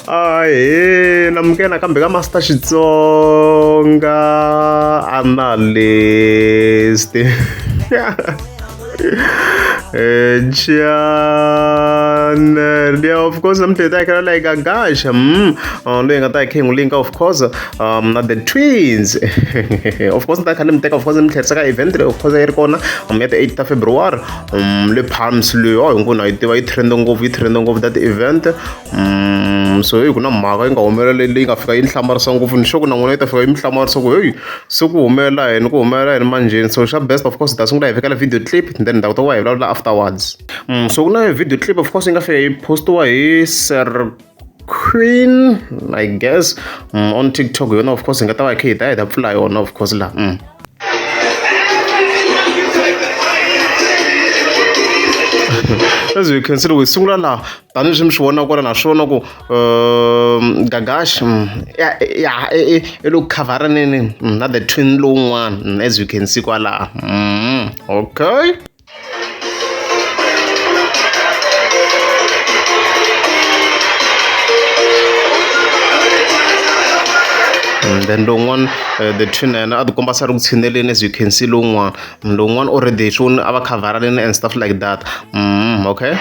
Ahee namukela nakambe ka Master Xitsonga Analyst channel yeah of course namuntlha hi ta hi kha la hi Gagasha loyi hi nga ta hi kha hi n'wi linka of course na the twins of course ni ta kha ni mi teka of course ni mi tlherisa ka event leyi of course yi ri kona ya ti 8 ta February le Palms leyi oh hinkwenu ha yi tiva yi trend ngopfu yi trend ngopfu that event so heyi ku na mhaka yi nga humelela leyi nga fika yi ni hlamarisa ngopfu ni sure ku na n'wina yi ta fika yi mi hlamarisa ku heyi se ku humelela yini ku humelela yini manjheni so xa best of course hi ta sungula hi vekela video clip then hi ta kota ku va hi vulavula afterwards so ku na video clip of course yi nga fika yi postiwa hi Sir Queen I guess on TikTok yona of course hi nga ta va hi kha hi ta hi ta pfula yona of course laha. As you can see loko hi sungula laha tanihileswi mi swi vonaka kwala na swi vona ku Gagash ya ya i le ku khavharaneni na the twin lowun'wana as you can see kwalaha okay. Then lowun'wana the twin na yena a tikomba se a ri ku tshineleni as you can see lowun'wana lowun'wana already hi swi a va khavharanini and stuff like that okay.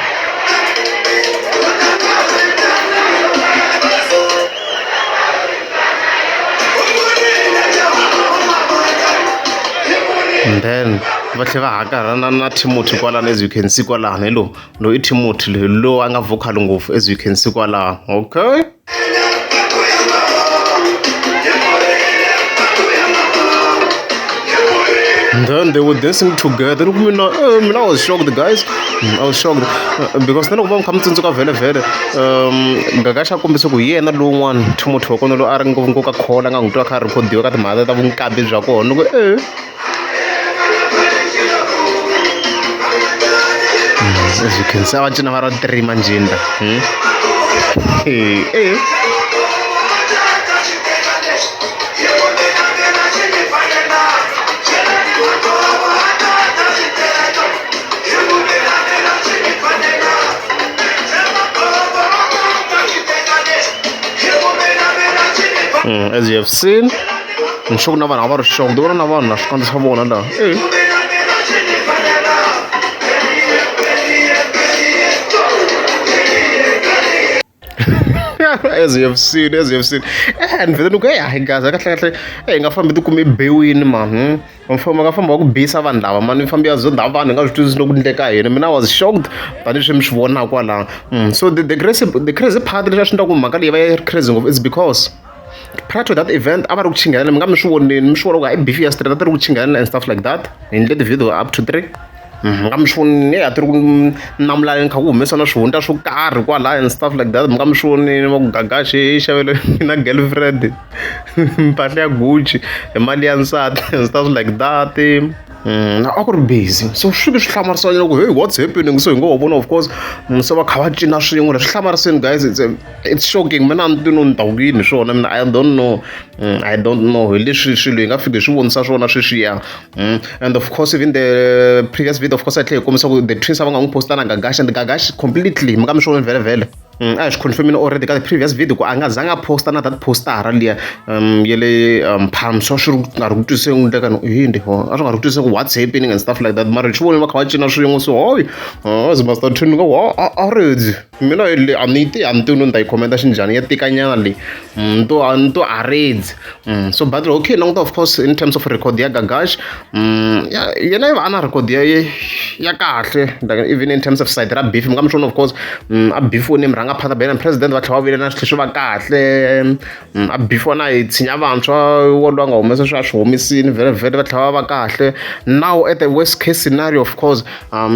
And then va tlhela va hakarhana na Timothy kwalano as you can see kwalano hi lowu lowu i Timothy loyi lowu a nga vocal ngopfu as you can see kwalaho okay. And then they were dancing together. Loko mina mina I was shocked guys. I was shocked because na loko va mi kha mi tsundzuka vhele vhele Gagash a kombise ku hi yena lowun'wana Timothy wa kona loyi a ri ngopfungopfu ka call a nga n'wi twa a kha a rhikhodiwa ka timhaka ta vunkambi bya kona ni ku As you can see a va cina va ri three manjheni la As you have seen ni sure ku na vanhu a va ri shocked vona na vanhu na swikandza swa vona laha e as you have seen as you have seen eh ni vhele ni ku hey hayi gaza kahle kahle eh hi nga fambi ti kume bewini man ma nga famba va ku bisa vanhu lava mani mi fambi ya zonda vanhu hi nga swi twisisi loko ku endleka yini mina I was shocked tanihileswi mi swi vonaka kwalano so the crazy part leswi a swi endla ku mhaka leyi va yi ri crazy ngopfu is because prior to that event a va ri ku chingheleni mi nga mi swi vonile mi swi vona ku hayi beef ya straight a ti ri ku chingheleni and stuff like that hi endle ti-video up to 3 mi nga mi swi vonile a ti ri ku namulaneni kha ku humesa na swihundla swo karhi kwalaya and stuff like that mi nga mi swi vonile va ku Gagash i xavele na girlfriend mpahla ya Gucci hi mali ya nsati and stuff like that a ku ri busy so swi ve swi hlamarisa nyana ku hey what's happening so hi ngo va vona of course se va kha va cina swin'we leswi hlamarisini guys it's shocking mina a ni tivi no ni ta ku yini hi swona mina I don't know I don't know hi leswi swilo hi nga fiki hi swi vonisa swona sweswiya and of course even the previous video of course a tlhela hi kombisa ku the twins a va nga n'wi posta na Gagash and Gagash completely mi nga mi swi voni vhele vhele a hi swi confirm-ini already ka the previous video ku a nga zanga a posta na that postara liya ya le Palms a swi ri nga ri ku twisiseni ku endleka yini a swi nga ri ku twisiseni ku what's happening and stuff like that mara hi swi vonile va kha va cina swin'we so hayi as Master Twin nga wa a ready mina leyi a ni yi tivi a ni tivi no ni ta yi khomenta xinjhani ya tikanyana leyi ni to ni to a ready so but okay languta of course in terms of record ya Gagash ya yena i va a na record ya ya kahle like even in terms of side ra beef mi nga mi swi vona of course a beef-iwe ni murhangaphatha Benny President va tlhela va vuyela na swi tlhela swi va kahle a beef-iwa na hi tshinya vantshwa wolowo a nga humesa swi a swi humisini vhele vhele va tlhela va va kahle now at the worst case scenario of course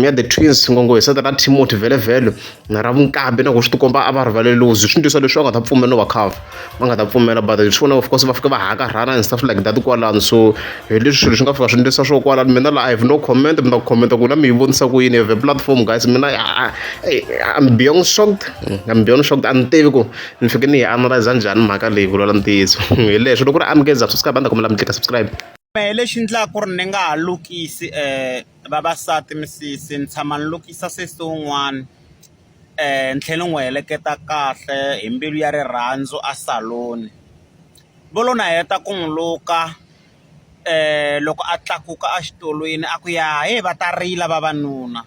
ya the twins ngopfungopfu hi seta ra Timothy vhele vhele na ra vunkambi na ku swi tikomba a va rivale lozi swi ndlisa leswi va nga ta pfumela no va cover va nga ta pfumela but hi swona of course va fika va hakarhana and stuff like that kwalano so hi leswi swilo swi nga fika swi ndlisa swo kwalano mina la I have no comment mi ta comment ku na mi yi vonisa ku yini have a platform guys mina I'm beyond shocked I'm beyond shocked a ni tivi ku ni fike ni yi analyze njhani mhaka leyi ku lwela ntiyiso hi leswo loko ku ri amukeza subscribe a ni ta kombela mi tlika subscribe. Mehe lexi endlaka ku ri ni nga ha lukisi vavasati misisi ni tshama ni lukisa sesi wun'wana. Ni tlhela ni n'wi heleketa kahle hi mbilu ya rirhandzu a saloni. Vo lo na heta ku n'wi luka loko a tlakuka exitulwini a ku ya he va ta rila vavanuna.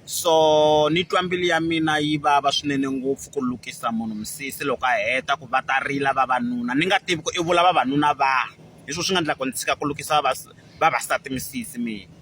So ni twa mbilu ya mina yi vava swinene ngopfu ku lukisa munhu misisi loko a heta ku va ta rila vavanuna, ni nga tivi ku i vula vavanuna vahi. Hi swona swi nga endla ku ni tshika ku lukisa vavasati misisi mina.